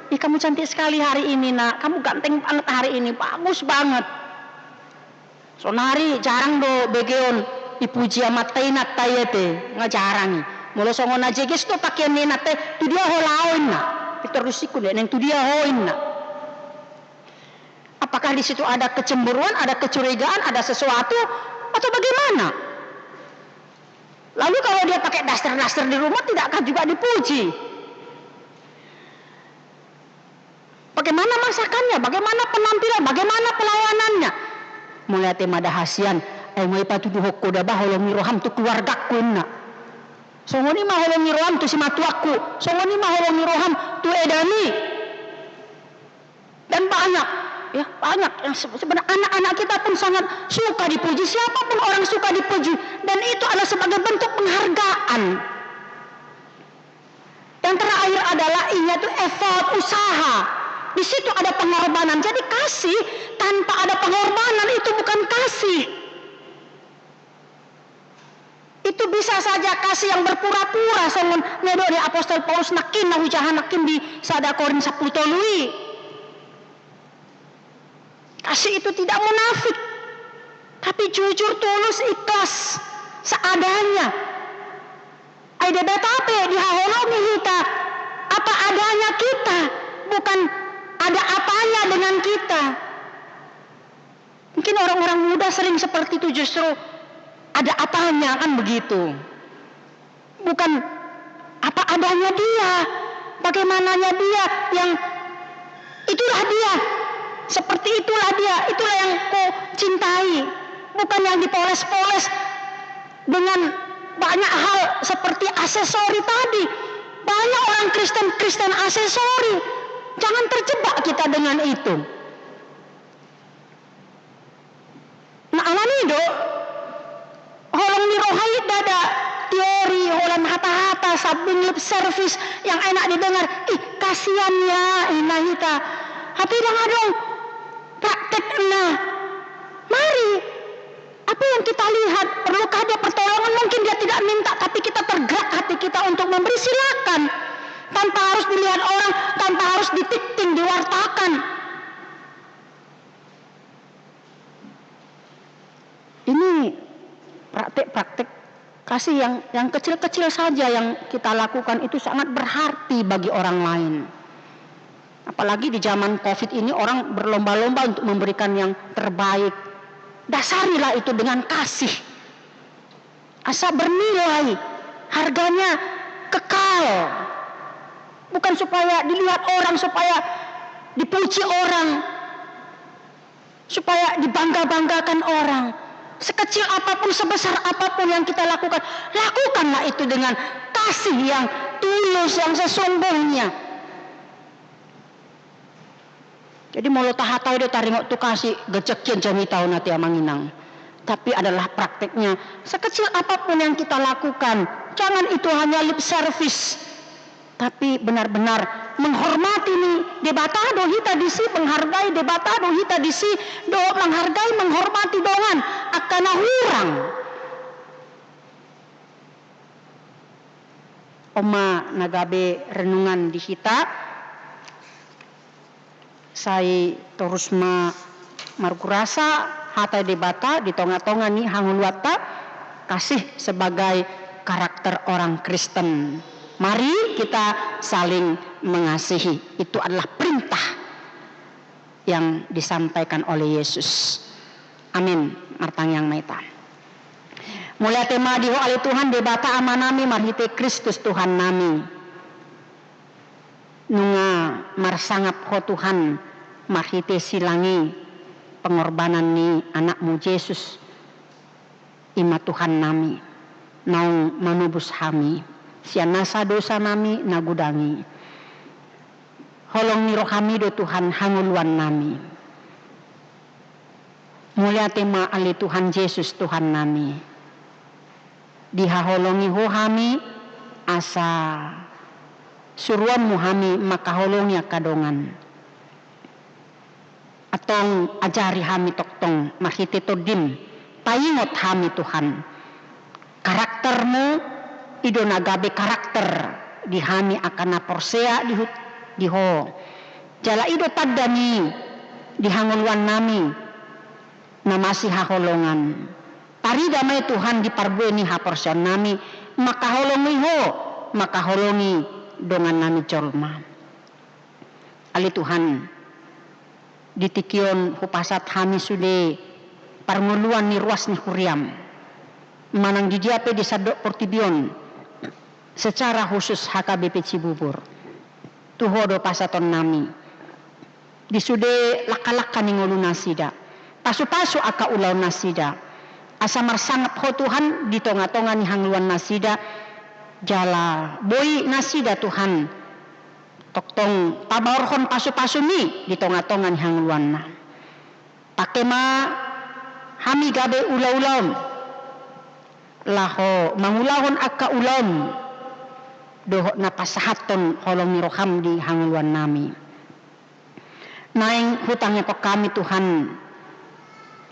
Ih, kamu cantik sekali hari ini, Nak. Kamu ganteng banget hari ini. Bagus banget. Sonari jarang do begeon dipuji amanta inanta i ate, nga jarang i. Molo songon na jeges do pakean ni inanta i, tu dia ho laho inna. Pintor do singkun dia, naeng tu dia ho inna. Apakah di situ ada kecemburuan, ada kecurigaan, ada sesuatu, atau bagaimana? Lalu kalau dia pakai daster-daster di rumah, tidakkah juga dipuji? Bagaimana masakannya? Bagaimana penampilan? Bagaimana pelayanannya? Mauliate ma da hasian, ai nga ipatuduhon ho da ba holong ni roham tu keluargaku inna. Songon i ma holong ni roham tu simatuangku, songon i ma holong ni roham tu edami. Dan banyak, ya, banyak yang se-, sebenarnya anak-anak kita pun sangat suka dipuji, siapapun orang suka dipuji, dan itu adalah sebagai bentuk penghargaan. Yang terakhir adalah I-nya itu effort, usaha. Di situ ada pengorbanan. Jadi kasih tanpa ada pengorbanan itu bukan kasih. Itu bisa saja kasih yang berpura-pura, songon na nidok ni apostel Paulus nangkin na hujaha nangkin di sada Korint sampulu tolu i. Kasih itu tidak munafik, tapi jujur, tulus, ikhlas, seadanya. Ai Debata pe dihaholongi hita apa adanya kita, bukan ada apanya dengan kita. Mungkin orang-orang muda sering seperti itu, justru ada apanya, kan begitu. Bukan apa adanya dia, bagaimananya dia, yang itulah dia, seperti itulah dia, itulah yang ku cintai. Bukan yang dipoles-poles dengan banyak hal seperti aksesori tadi. Banyak orang Kristen, Kristen aksesori. Jangan terjebak kita dengan itu. Na alani do, holong ni roha i ndada teori, holan hata-hata, sambing lip service yang enak didengar. Ih, kasian ya, inna hita. Tapi ndang adong praktekna. Mari, apa yang kita lihat, perlukah dia pertolongan? Mungkin dia tidak minta, tapi kita tergerak hati kita untuk memberi, silakan. Tanpa harus dilihat orang, tanpa harus ditikting, diwartakan. Ini praktek-praktek kasih yang, yang kecil-kecil saja yang kita lakukan itu sangat berarti bagi orang lain. Apalagi di zaman covid ini orang berlomba-lomba untuk memberikan yang terbaik. Dasarilah itu dengan kasih. Asa bernilai, harganya kekal. Bukan supaya dilihat orang, supaya dipuji orang, supaya dibangga-banggakan orang. Sekecil apapun, sebesar apapun yang kita lakukan, lakukanlah itu dengan kasih yang tulus, yang sesungguhnya. Jadi molo tahatai do taringot tu kasih, gejek hian jamita on ate amang inang. Tapi adalah prakteknya, sekecil apapun yang kita lakukan, jangan itu hanya lip service. Tapi benar-benar menghormati ni Debata do hita disi, menghargai Debata do hita disi, dohot menghargai, menghormati dongan, angka na hurang. On ma na gabe renungan di hita. Sai torus ma margurasa hata Debata di tonga-tonga ni hangoluanta, kasih sebagai karakter orang Kristen. Mari kita saling mengasihi. Itu adalah perintah yang disampaikan oleh Yesus. Amin. Martangiang ma hita. Mauliate ma di Ho ale Tuhan Debata Amanami marhite Kristus Tuhannami. Nunga marsangap Ho Tuhan marhite silang i pengorbanan ni Anakmu Jesus, i ma Tuhannami, naung manobus hami sian nasa dosanami na godang i. Holong ni rohami do Tuhan hangoluannami. Mauliate ma ale Tuhan Jesus Tuhannami. Dihaholongi Ho hami, asa suruonmu hami mangkaholongi angka dongan. Antong ajari hami tongtong marhite Tondim, paingot hami Tuhan. Karaktermu i do na gabe karakter di hami angka na porsea di hu-, di Ho. Jala i do tanda ni di hangoluannami na masihaholongan. Tarida ma i Tuhan di parbue ni haporseaonnami, mangkaholongi Ho, mangkaholongi dongannami jolma. Ale Tuhan, di tingki on hupasahat hami sude parngoluan ni ruas ni huriam, manang di dia pe di sandok portibi on, secara khusus H K B P Cibubur. Tu Ho do pasahatonnami. Di sude langka-langka ni ngolunasida. Pasu-pasu angka ulaonnasida. Asa marsangap Ho Tuhan di tonga-tonga ni hangoluannasida. Jala boi nasida Tuhan tongtong pabaorhon pasu-pasuMi di tonga-tonga ni hangoluanna. Pangke ma hami gabe ula-ulaM, laho mangulahon angka ulaM, dohot na pasahathon holong ni rohaM di hangoluannami. Naeng hutangihon hami Tuhan,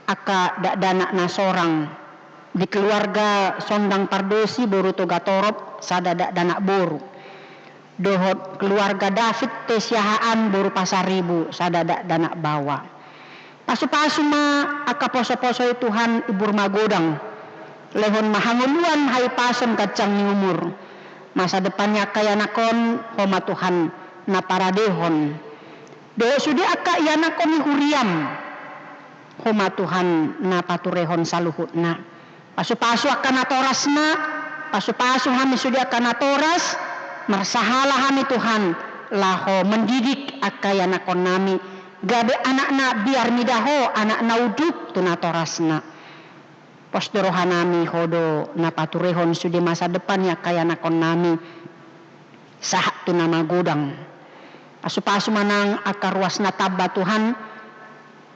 angka dakdanak na sorang, di keluarga Sondang Pardosi boru Togatorop, sada dakdanak boru. Dohot keluarga David T Siahaan boru Pasaribu, sada dakdanak baoa. Pasu-pasu ma angka poso-poso i Tuhan, ibur magodang. Lehon ma hangoluan, hahipason, ganjang ni umur. Masa depan ni angka ianakkon, Ho ma Tuhan na paradehon. Dohot sude angka ianakkon ni huriaM, Ho ma Tuhan na paturehon saluhutna. Pasu-pasu angka natorasna, pasu-pasu hami sude angka natoras, marsahala hami Tuhan, laho mendidik angka ianakkonnami, gabe anak na biar mida Ho, anak na unduk tu natorasna. Pos do rohanami, Ho do na paturehon sude masa depan ni angka ianakkonnami sahat tu na magodang. Pasu-pasu ma nang angka ruas na tamba Tuhan,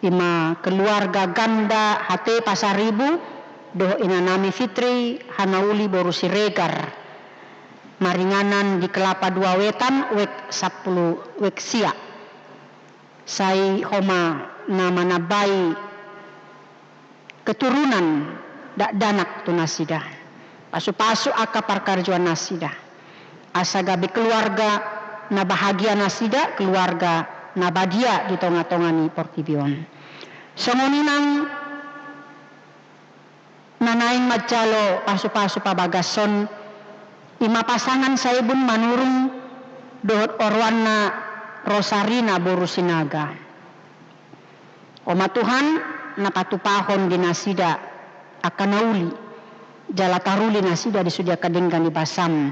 i ma keluarga Ganda H T Pasaribu, dohot inanami Fitri Hanauli boru Siregar. Maringanan di Kelapa Dua Wetan, wek sampulu, wek sia. Sai Ho ma na manambai keturunan dakdanak tu nasida. Pasu-pasu angka parkarejoannasida. Asa gabe keluarga na bahagia nasida, keluarga na badia di tonga-tonga ni portibi on. Songon i nang na naeng manjalo pasu-pasu pabagason, i ma pasangan Saibun Manurung dohot oroanna Rosarina boru Sinaga. Ho ma Tuhan na patupahon di nasida angka na uli, jala taruli nasida di sude angka denggan ni basaM.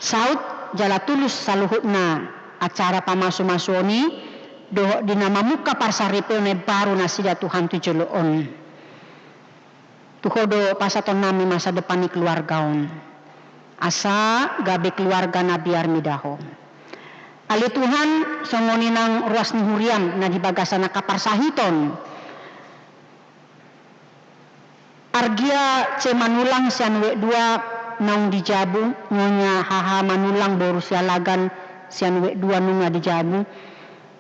Saut jala tulus saluhutna acara pamasu-masuon i, dohot di na mamungka parsaripeon na imbaru nasida Tuhan tu jolo on. Tu Ho do pasahatonnami masa depan ni keluarga on. Asa gabe keluarga na biar mida Ho. Ale Tuhan, songon i nang ruas ni huriaM na di bagasan angka parsahiton. Argia C Manulang sian wek dua naung di jabu, Nyonya H H Manulang boru Sialagan sian wek dua nunga di jabu,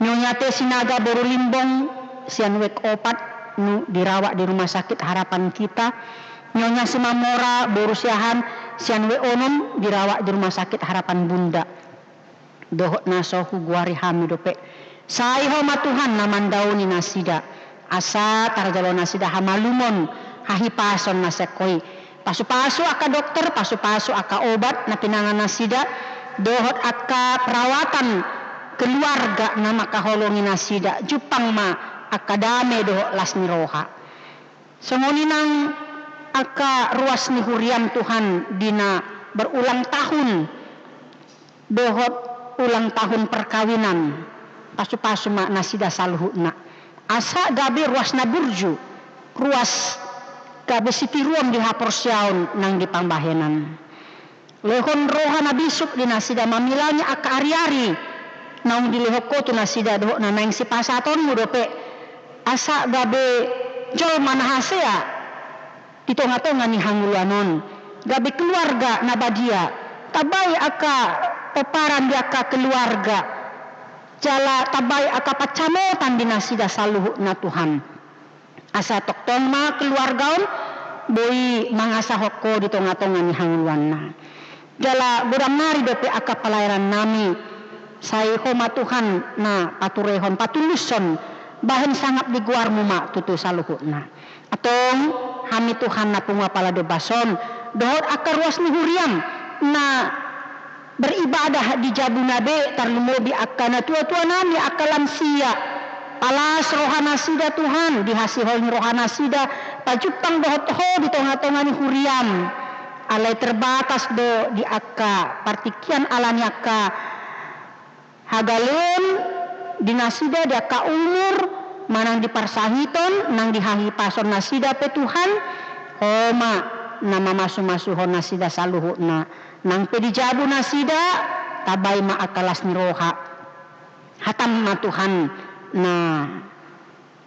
Nyonya T Sinaga boru Limbong sian wek opat nu dirawat di Rumah Sakit Harapan Kita, Nyonya Simamora boru Siahaan sian wek onom dirawat di Rumah Sakit Harapan Bunda. Dohot na so hugoari hami dope. Sai Ho ma Tuhan na mandaoni nasida. Asa tarjalo nasida hamalumon, hahipason na sian Ho i. Pasu-pasu angka dokter, pasu-pasu angka obat na pinangan nasida, dohot angka perawatan keluarga na mangkaholongi nasida. Jumpang ma angka dame dohot las ni roha. Songon i nang angka ruas ni huriaM Tuhan di na berulang tahun dohot ulang tahun perkawinan, pasu-pasu ma nasida saluhutna. Asa gabe ruas na burju, ruas gabe sitiruon di haporseaon nang di pambahenan. Lehon roha na bisuk di nasida mamilangi angka ari-ari naung dilehon Ho tu nasida dohot na naeng sipasahatonMu dope, asa gabe jolma na hasea di tonga-tonga ni hangoluan on. gabe keluarga na badia, tambai angka pomparan di angka keluarga, jala tambai angka pansamotan di nasida saluhutna Tuhan. Asa tongtong ma keluarga on boi mangasahon Ho di tonga-tonga ni hangoluanna. Jala godang nari dope angka pelayanan nami, sai Ho ma Tuhan na paturehon, patulushon, bahen sangap di goarMu ma tutu saluhutna. Antong hami Tuhan na pungu apala di ombas on, dohot angka ruas ni huriaM na beribadah di jabuna be, tarlumobi angka natua-tua nami, angka lansia. Palas roha nasida Tuhan, dihasihol ni roha nasida, pajumpang dohot Ho di tonga-tonga ni huriaM. Alai terbatas do di angka partingkian ala ni angka hagaleon di nasida, di angka umur, manang di parsahiton, nang di hahipason nasida pe Tuhan, Ho ma na mamasu-masuhon nasida saluhutna. Nang pe di jabu nasida, tambai ma angka las ni roha. HataM ma Tuhan na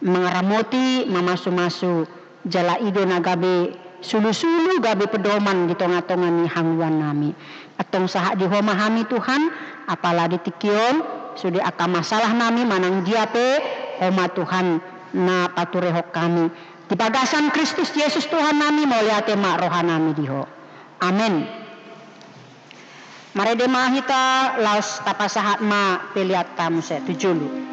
mangaramoti, mamasu-masu, jala i do na gabe sulu-sulu, gabe pedoman di tonga-tonga ni hangoluan nami. Antong sahat di Ho ma hami Tuhan, apala di tingki on, sude angka masalah nami manang dia pe, Ho ma Tuhan na paturehon hami. Di bagasan Kristus Jesus Tuhan nami, mauliate ma roha nami di Ho. Amen. Marende ma hita, laos tapasahat ma peleanta muse tu jolo.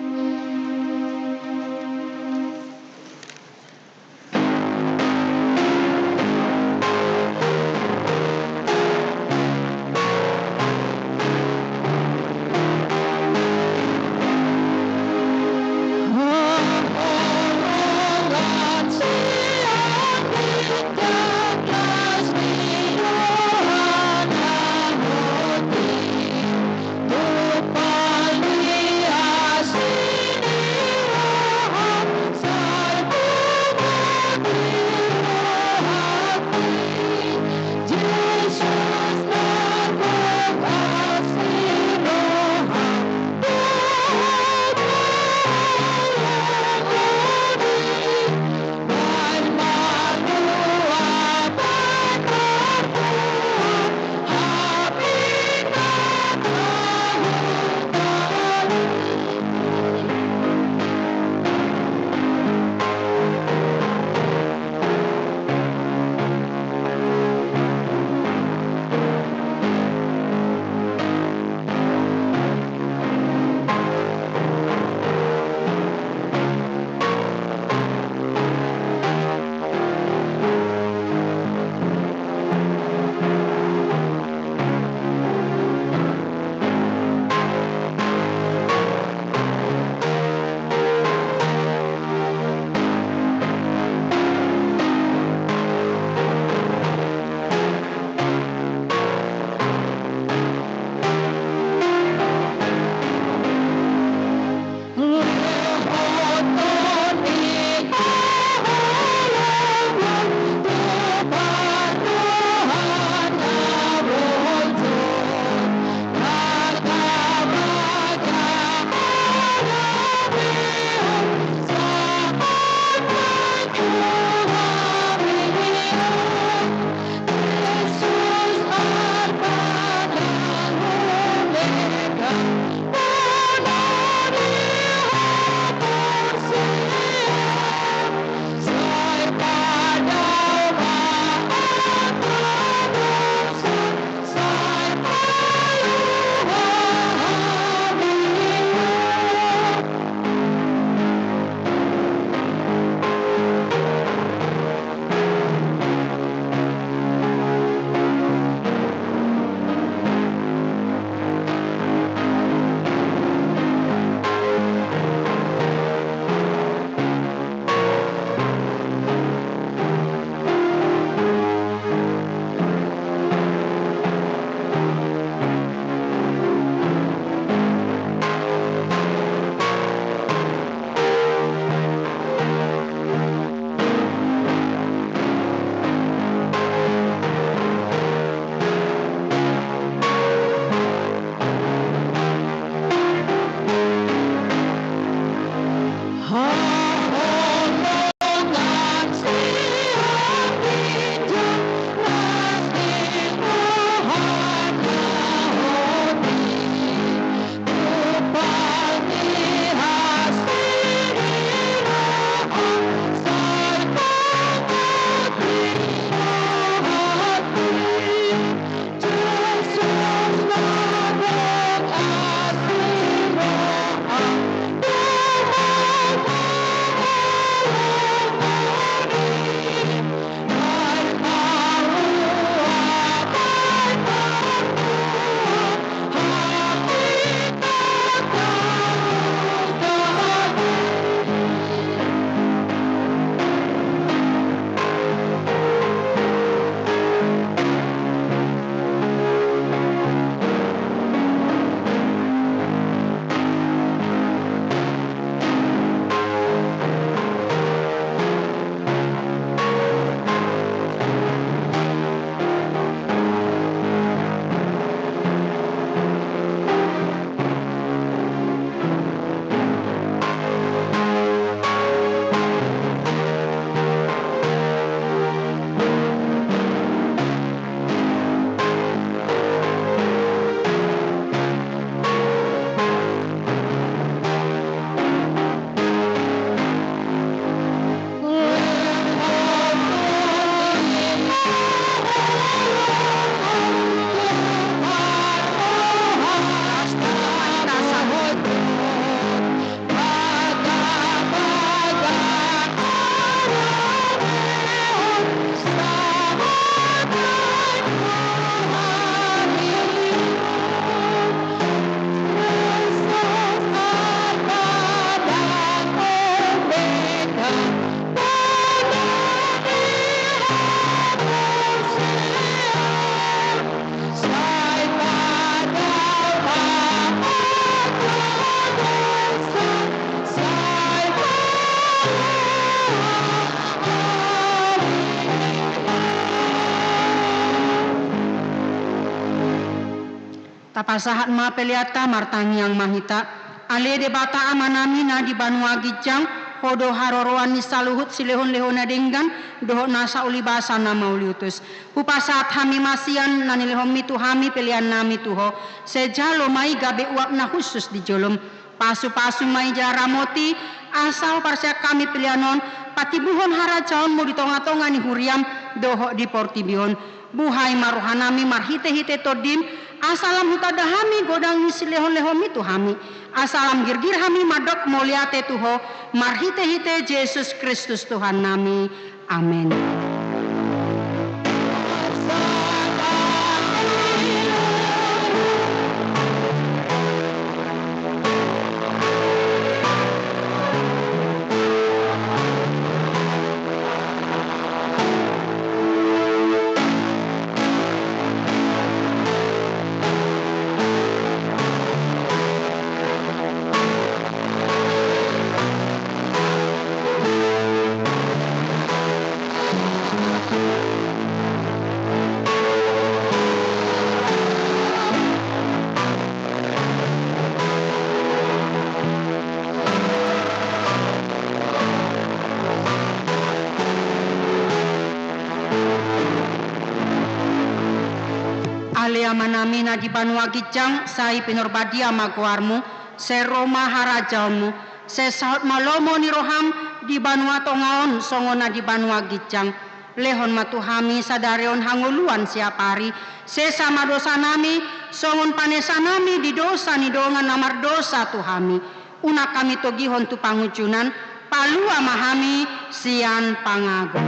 Tapasahat ma peleanta, martangiang ma hita. Ale Debata Amanami na di banua ginjang, Ho do haroroan ni saluhut silehonlehon na denggan dohot nasa uli basa na mauliutus. Hupasahat hami ma sian na nilehonmi tu hami peleannami tu Ho. Sai jalo ma i gabe uap na hushus di jolom. Pasupasu ma i jala ramoti, asa huparsian hami pelean on patimbulhon harajaonmu di tongatonga ni huriam dohot di portibi on. Buhai ma rohanami marhitehite Tondim, asa lam hutanda hami godang ni silehonlehonmi tu hami, asa lam girgir hami mandok mauliate tu Ho, marhitehite Jesus Kristus Tuhannami. Amen. Ale Amanami na di banua ginjang, sai pinarbadia ma goarmu, sai ro ma harajaonmu, sai saut ma lomo ni roham di banua tonga on songon na di banua ginjang. Lehon ma tu hami sadari on hangoluan siapari, sesa ma dosanami, songon panesanami di dosa ni dongan na mardosa tu hami. Unang hami togihon tu pangunjunan, palua ma hami sian pangago.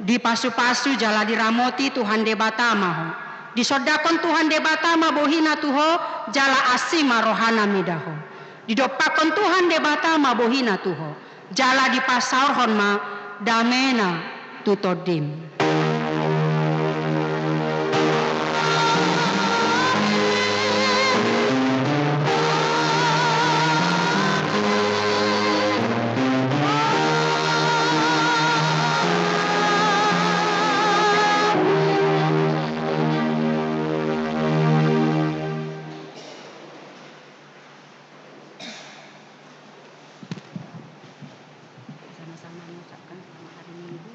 Dipasupasu jala diramoti Tuhan Debata ma ho. Disondangkon Tuhan Debata ma bohina tu ho, jala asi ma rohana mida ho. Didompakkon Tuhan Debata ma bohina tu ho, jala dipasaorhon ma damena tu tondim. Sama-sama mengucapkan selamat hari Minggu.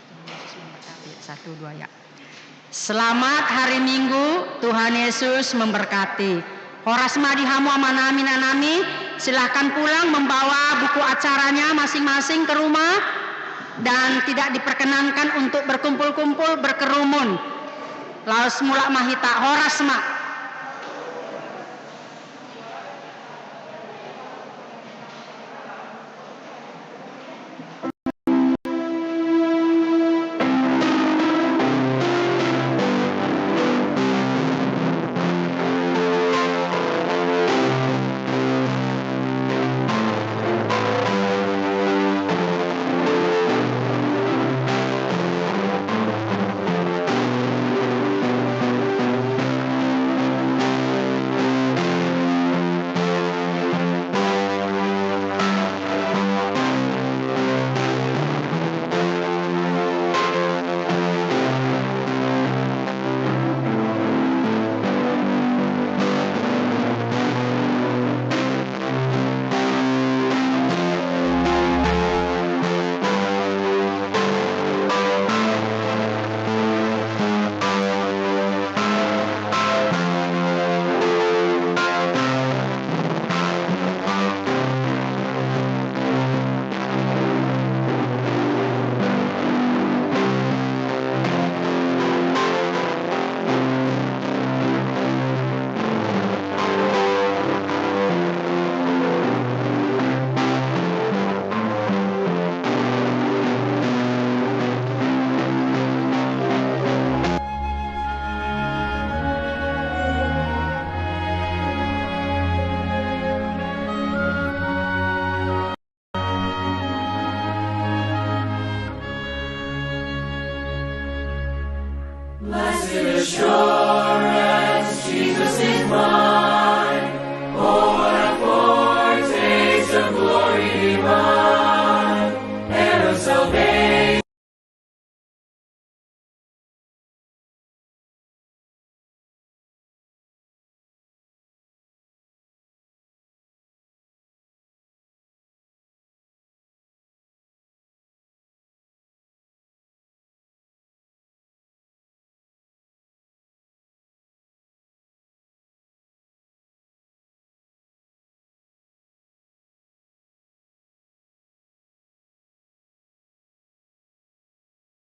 Tuhan Yesus memberkati. Satu, dua, ya. Selamat hari Minggu, Tuhan Yesus memberkati. Horas ma di hamu amanami, inanami, silahkan pulang membawa buku acaranya masing-masing ke rumah dan tidak diperkenankan untuk berkumpul-kumpul, berkerumun. Laos mulak ma hita, horas ma.